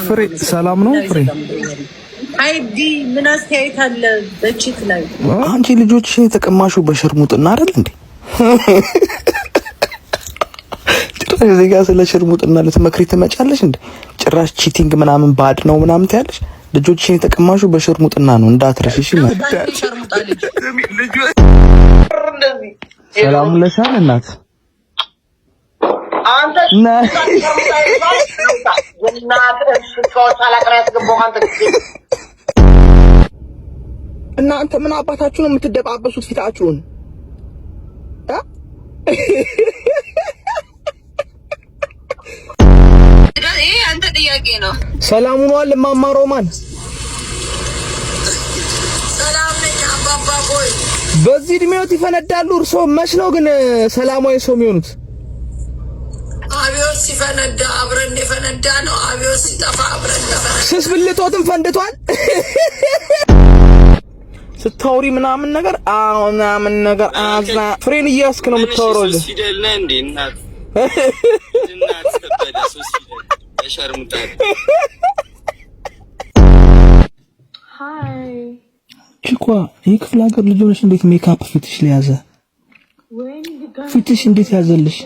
ፍሬ ሰላም ነው ፍሬ? አይዲ ምን አስተያየት አለ በ cheat ላይ? አንቺ ልጆችሽን የተቀማሹ በሽርሙጥና አይደል እንዴ? ጭራሽ እዚህ ጋር ስለ ሽርሙጥና ልትመክሪ ትመጫለሽ እንዴ? ጭራሽ cheating ምናምን bad ነው ምናምን ትያለሽ። ልጆችሽን የተቀማሹ በሽርሙጥና ነው እንዳትረሽ። እሺ፣ ሰላም ለሻል እናት። እናንተ ምን አባታችሁ ነው የምትደባበሱት ፊታችሁን? ይሄ አንተ ጥያቄ ነው። ሰላም ሆኗል። እማማ ሮማን ሰላም ነኝ አባባ። ቆይ በዚህ እድሜዎት ይፈነዳሉ። እርስዎ መች ነው ግን ሰላማዊ ሰው የሚሆኑት? አብዮት ሲፈነዳ አብረን የፈነዳ ነው። አብዮት ሲጠፋ አብረን የፈነዳ። ስስ ብልቶትም ፈንድቷል። ስታወሪ ምናምን ነገር አዎ ምናምን ነገር አዛ ፍሬን እያስክ ነው የምታወራው። ፊደል ነህ እንዴ? እናት እናት ከበደ ሶስት ፊደል ተሸርሙጣል። ቺኳ የክፍለ ሀገር ልጅ ሆነሽ እንዴት ሜካፕ ፊትሽ ላይ ያዘ? ፊትሽ እንዴት ያዘልሽ?